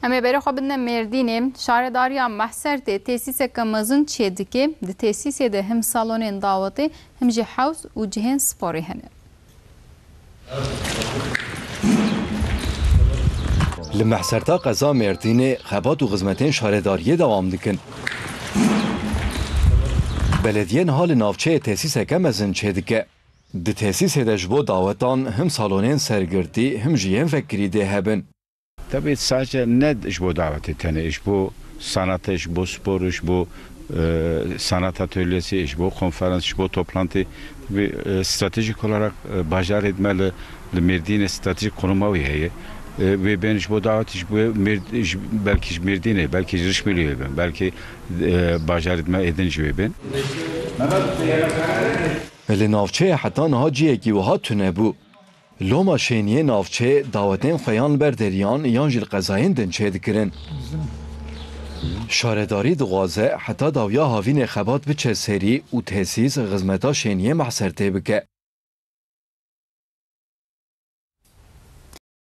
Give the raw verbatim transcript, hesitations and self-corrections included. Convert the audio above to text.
Em ê berê xwe bidine Mêrdînê. Şaredariya Mehsertê tesîseke mezin çêdike. Di tesîsê de him salonên dawetê, him jî hewz û cihên sporê hene. Li Mehserta qeza Mêrdînê xebat û xizmetên şaredariyê dewam dikin. Belediye niha li navçeyê tesîseke mezin çêdike. Di tesîsê de ji bo dawetan him salonên sergirtî, him jî yên vekirî dê hebin. Tabii sadece ne ji bo davetê tenê, ji bo sanatê, ji bo sporê, ji bo, e, sanat atölyesi, ji bo konferans, ji bo toplantı. Tabii, e, stratejik olarak, e, bajarê me li, li Mêrdînê stratejik konuma wî heye. E, wê bên ji bo davetê, ji bo Mêrd-, ji, belkî ji Mêrdînê, belkî ji Rişmilî wê bên, belkî, e, bajarê me êdin jî wê bên. Li navçeyê heta niha cihekî wiha tune bû. Loma şêniyê navçeyê dawetên xwe yan li ber deriyan yan jî li qezayên din çêdikirin. Şaredarî dixwaze heta dawiya havînê xebat biçe serî û tesîs xizmeta şêniyê Mehsertê bike.